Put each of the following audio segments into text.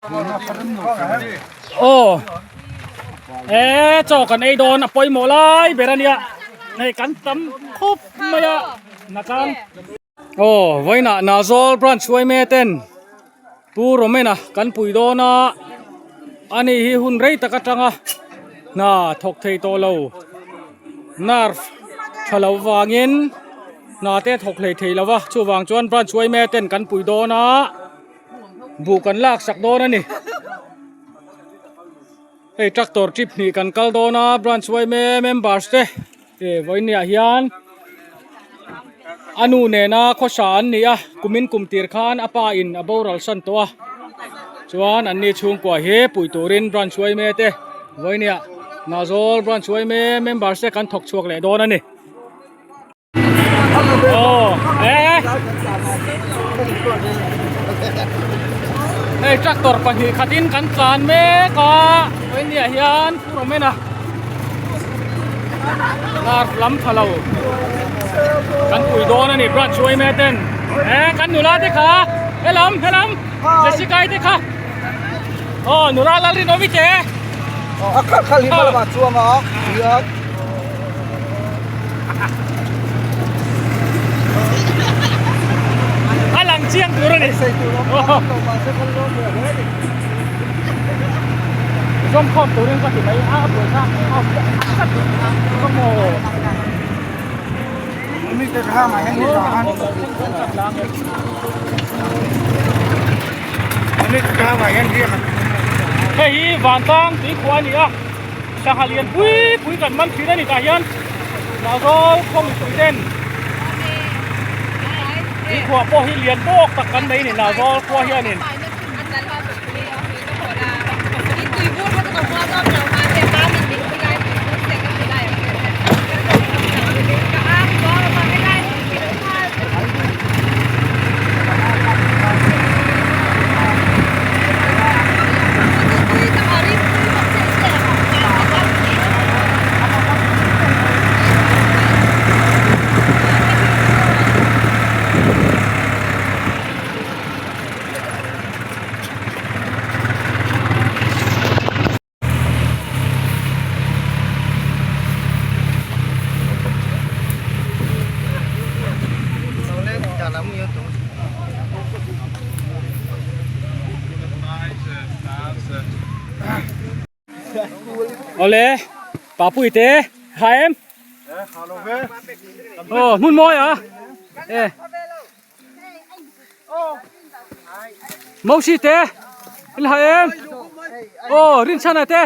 Aw e chaw kan ei dawn a pawimawh lai ber a nia hei kan tam khup mai a natlang aw vawiinah Nazawl branch yma ten Pu Romena kan pui dawn a ani hi hun rei tak atanga hna thawk thei tawh lo nerve tha loh vangin hna te a thawk hlei thei lo va chuvang chuan branch yma ten kan pui dawn a. Buh kan lak sak dawn a ni. Hei tractor trip hnih kan kal dawn a branch yma members te eh vawinia hian a nu nena khawsa an ni a kumin kum tir khan a pa in a boral san tawh a chuan an ni chhungkua hi pui turin branch yma te vawinia Nazawl branch yma members te kan thawk chhuak leh dawn a ni. Hei tractor pahnih khatin kan tlan mek a vawinia hian pu Romena car lam tha lo kan pui dawn a ni branch hruai mek ten e kan nula te kha helam helam Jessica i te kha aw nula Lalrinawmi te. A khalh khalh hi hmalamah chuang a hian a lang chiang tur a ni zawm khawm turin ka ti mai a a buai kha a maw Hei hi vantlang tuikhuah a ni a, sangha lian pui pui kan man thin a ni tah hian Nazawl khaw mipui ten tuikhuah pawh hi lian tawk tak kan nei a ni Nazawl khua hianin. Awle Papui te ha em aw hmun mawi a e Mosi te in hai em aw Rinchhana te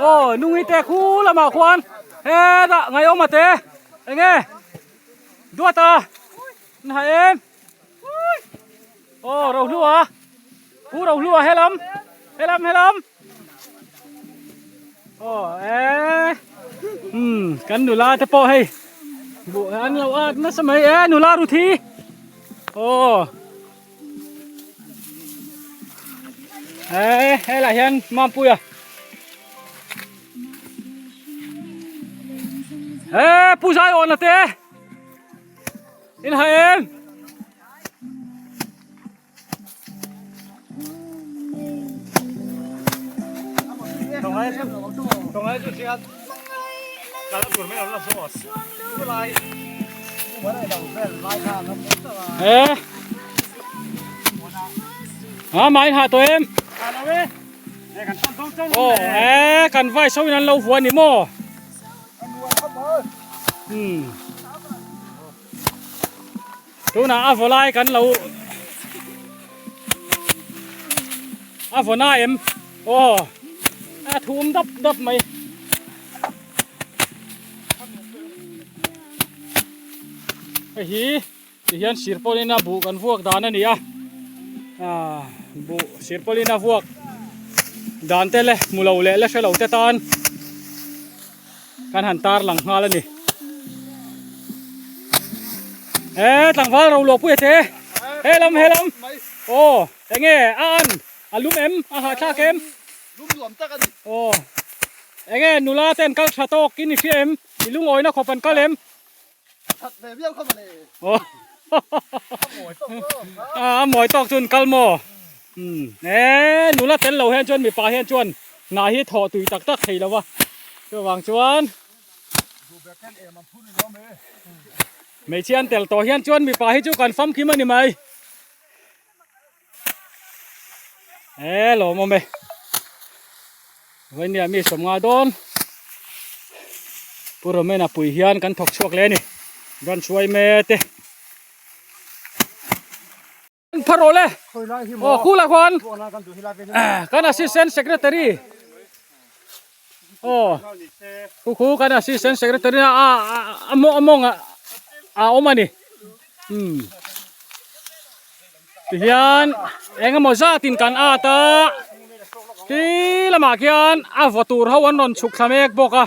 aw Nungi te khu lamah khuan hetah Ngaihawma te enge Duata in hai em aw Rohlua Pu Rohlua helam helam helam aw e umm kan nula te pawh hei buh an lo at nasa mai e nula Ruthi aw e helaiah hian Mampuia e Pu Zaiawna te in hai em. Ê Hả mai hả tụi em Ồ ê kan vai sâu in an lo vua ni maw Hmm Tunah a vaw lai kan lo a vaw na em aw a thum dap dap mai hei hi ti hian sirpawlin a buh kan vuak dan a ni a ah buh sirpawlin a vuak dan te leh hmu lo leh la hre lo te tan. Kan han tar lang nghal a ni. E tlangval ro luah pui a che. He lam he lam. Aw enge a an a lum em a hahthlak em. Lum nuam tak a ni. Aw enge nula ten kal tha tawk in i hria em i lungawina khawp an kal em. That ve viau kha mawle. Aw a mawi tawk chu an kal maw. Umm e nula tel lo hian chuan mipa hian chuan hna hi thawh tui tak tak thei lo va chuvang chuan hmeichhia an tel tawh hian chuan mipa hi chu kan famkim a ni mai. E lawm awm e Vainia mi 50 dawn Pu Romena pui hian kan thawk chhuak leh a ni Branch hruai me te Phar rawh le aw khulah khuan kan assistant secretary aw khu khu kan assistant secretary a a a mawng a awm a ni umm tihian eng emaw zatin kan at a ti lamah khian a vaw tur ho an rawn chhuk thla mek bawk a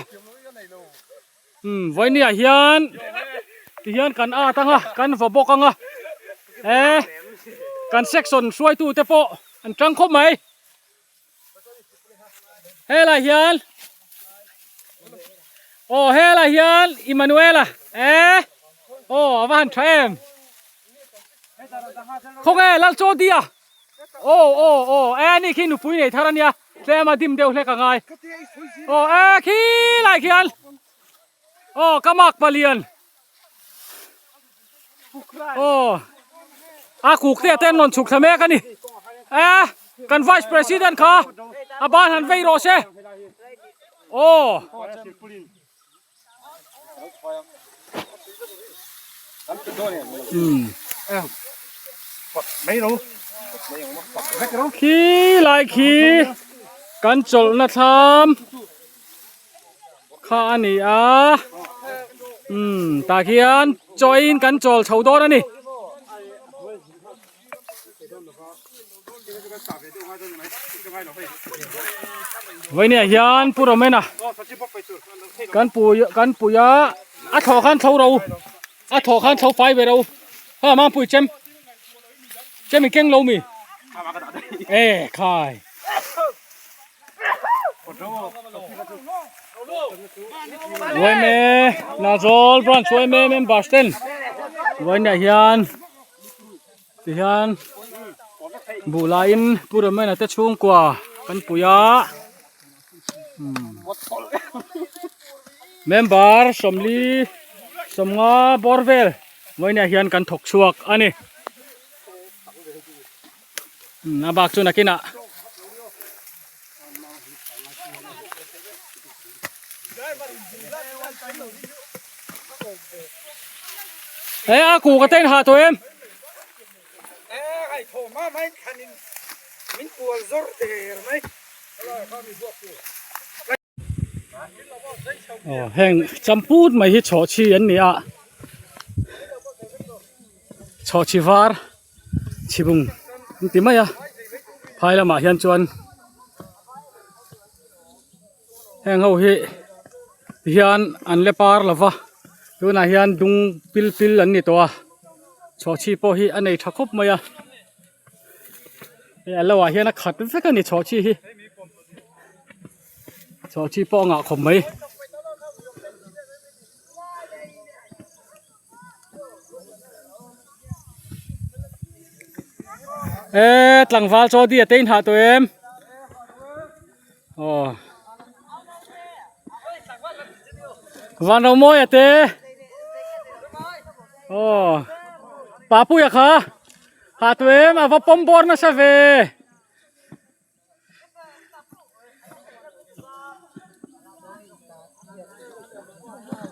umm vawinia hian tihian kan at ang a kan vaw bawk ang a e kan section hruaitu te pawh an tang khawp mai. Helai hian aw helai hian Emmanuela e aw a va han tha em khawnge Lalchawdia aw aw aw e ni khi nupui nei thar ania tlem a dim deuh hlek a ngai aw e khilai khian aw ka mak palian Aw a kuk te ten rawn chhuk thla mek a ni e kan vice president kha a ban han vei rawh se aw umm khi lai khi kan chawlhna thlam. Kha a ni a umm tah khian chaw eiin kan chawl chho dawn a ni. Vawinia hian Pu Romena kan pu kan pui a a thlawh khan thlo ro a thlawh khan thlo fai ve ro ha Mampui chem chem i keng lo mi e khai. Uaime Nazawl branch uaime members ten uaine hian tihian buh laiin Pu Ramena te chhungkua kan pui a member 40 50 bawr vel uaine hian kan thawk chhuak a ni. A bak chu nakinah e a ku ka ten ha tawh em aw heng champut mai hi chhawhchhi an ni a chhawhchhi var chhibung an ti mai a phai lamah hian chuan heng ho hi tihian an la par lova tunah hian dung pil pil an ni tawh a chhawhchhi pawh hi a nei tha khawp mai a. Hei a lo ah hian a khat vek a ni chhawhchhi hi chhawhchhi pawh a ngah khawp mai e tlangval chaw di a te inhah tawh em aw vanromawi a te aw papuia kha. Ha tu em a va pawm bawr nasa ve.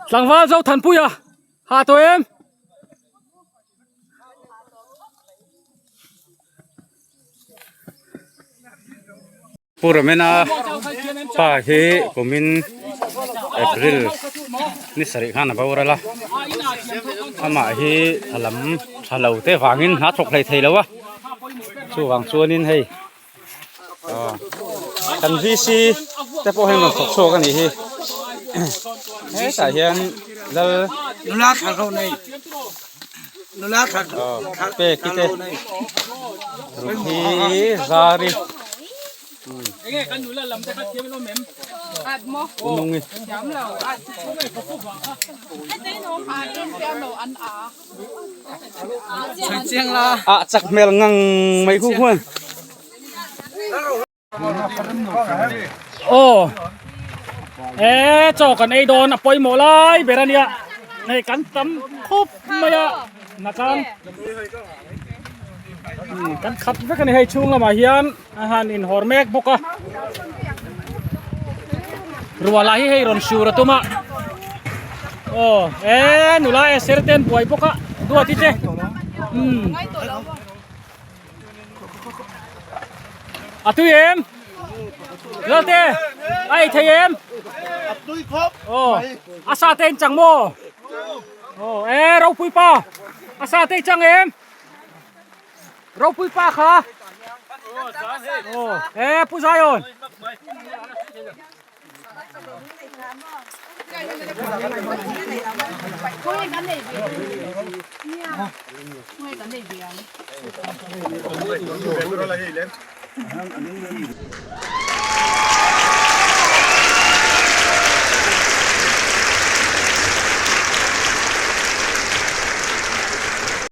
Tlangval zo thanpui a ha tu em. Pu Ramena pa hi kumin April ni sarih khan a boral a amah hi a lam tha lo te vangin hna thawk hlei thei lo a chuvang chuanin hei aw kan VC te pawh hei rawn thawk chhuak a nih hi hetah hian lal peki te ruthi zari nungi ah chak hmel ngang mai khu khuan. Aw e chaw kan ei dawn a pawimawh lai ber a nia hei kan tam khup mai a nachang kan khat vek a ni hei chhung lamah hian a han inhawr mek bawk a ruah lah hi hei rawn sur a tum a aw e nula e ser te an buai bawk a duati te umm a tui em lalte a ei thei em A tui khawp aw a sa te in chang maw aw e ropui pa a sa te i chang em Ropui pa kha. Aw, e Pu Zion.